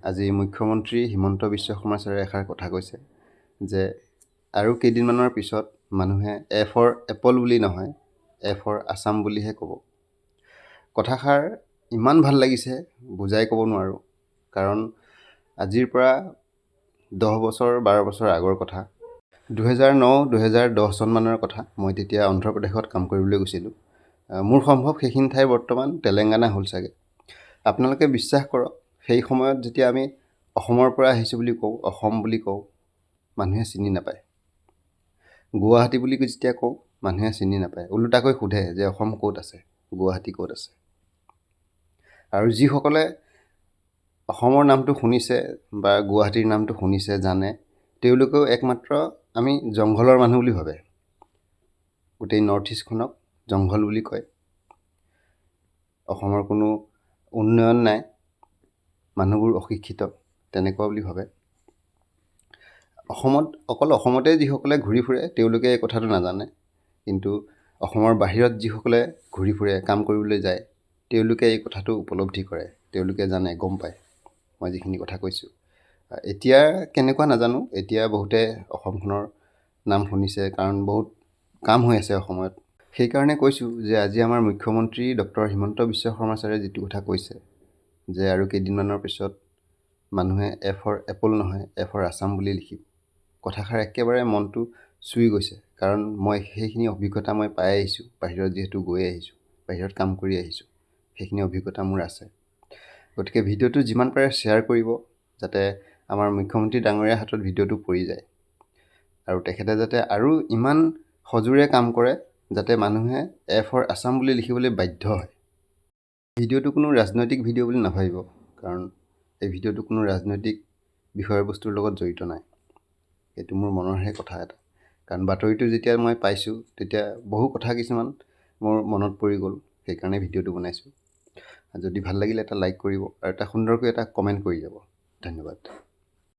আজি মুখ্যমন্ত্ৰী হিমন্ত বিশ্ব শৰ্মা ছাৰে এষাৰ কথা কৈছে যে আৰু কেইদিনমানৰ পিছত মানুহে এ ফৰ এপল বুলি নহয়, এ ফৰ আছাম বুলিহে ক'ব। কথাষাৰ ইমান ভাল লাগিছে, বুজাই ক'ব নোৱাৰোঁ। কাৰণ আজিৰ পৰা 10 বছৰ, 12 বছৰ আগৰ কথা, 2009, 2010 চনমানৰ কথা। মই তেতিয়া অন্ধ্ৰপ্ৰদেশত কাম কৰিবলৈ গৈছিলোঁ। মোৰ সম্ভৱ সেইখিনি ঠাই বৰ্তমান তেলেংগানা হ'ল চাগে। আপোনালোকে বিশ্বাস কৰক, সেই সময়ত যেতিয়া আমি অসমৰ পৰা আহিছোঁ বুলি কওঁ, অসম বুলি কওঁ, মানুহে চিনি নাপায়। গুৱাহাটী বুলি যেতিয়া কওঁ, মানুহে চিনি নাপায়। ওলোটাকৈ সোধে যে অসম ক'ত আছে, গুৱাহাটী ক'ত আছে? আৰু যিসকলে অসমৰ নামটো শুনিছে বা গুৱাহাটীৰ নামটো শুনিছে, জানে, তেওঁলোকেও একমাত্ৰ আমি জংঘলৰ মানুহ বুলি ভাবে। গোটেই নৰ্থ ইষ্টখনক জংঘল বুলি কয়, অসমৰ কোনো উন্নয়ন নাই, মানুহবোৰ অশিক্ষিত, তেনেকুৱা বুলি ভাবে। অসমত, অকল অসমতে যিসকলে ঘূৰি ফুৰে, তেওঁলোকে এই কথাটো নাজানে। কিন্তু অসমৰ বাহিৰত যিসকলে ঘূৰি ফুৰে, কাম কৰিবলৈ যায়, তেওঁলোকে এই কথাটো উপলব্ধি কৰে। তেওঁলোকে জানে, গম পায় মই যিখিনি কথা কৈছোঁ। এতিয়া কেনেকুৱা নাজানো। এতিয়া বহুতে অসমখনৰ নাম শুনিছে, কাৰণ বহুত কাম হৈ আছে অসমত। সেইকাৰণে কৈছোঁ যে আজি আমাৰ মুখ্যমন্ত্ৰী ডক্টৰ হিমন্ত বিশ্ব শৰ্মা ছাৰে যিটো কথা কৈছে যে আৰু কেইদিনমানৰ পিছত মানুহে এ ফৰ এপল নহয়, এ ফৰ আছাম বুলি লিখিব, কথাষাৰ একেবাৰে মনটো চুই গৈছে। কাৰণ মই সেইখিনি অভিজ্ঞতা মই পাই আহিছোঁ। বাহিৰত যিহেতু গৈ আহিছোঁ, বাহিৰত কাম কৰি আহিছোঁ, সেইখিনি অভিজ্ঞতা মোৰ আছে। গতিকে ভিডিঅ'টো যিমান পাৰে শ্বেয়াৰ কৰিব, যাতে আমাৰ মুখ্যমন্ত্ৰী ডাঙৰীয়াৰ হাতত ভিডিঅ'টো পৰি যায় আৰু তেখেতে যাতে আৰু ইমান সজোৰে কাম কৰে, যাতে মানুহে এ ফৰ আছাম বুলি লিখিবলৈ বাধ্য হয়। ভিডিঅ'টো কোনো ৰাজনৈতিক ভিডিঅ' বুলি নাভাবিব, কাৰণ এই ভিডিঅ'টো কোনো ৰাজনৈতিক বিষয়বস্তুৰ লগত জড়িত নাই। এইটো মোৰ মনৰহে কথা এটা। কাৰণ বাতৰিটো যেতিয়া মই পাইছোঁ, তেতিয়া বহু কথা কিছুমান মোৰ মনত পৰি গ'ল। সেইকাৰণে ভিডিঅ'টো বনাইছোঁ। যদি ভাল লাগিলে এটা লাইক কৰিব আৰু এটা সুন্দৰকৈ এটা কমেণ্ট কৰি যাব। ধন্যবাদ।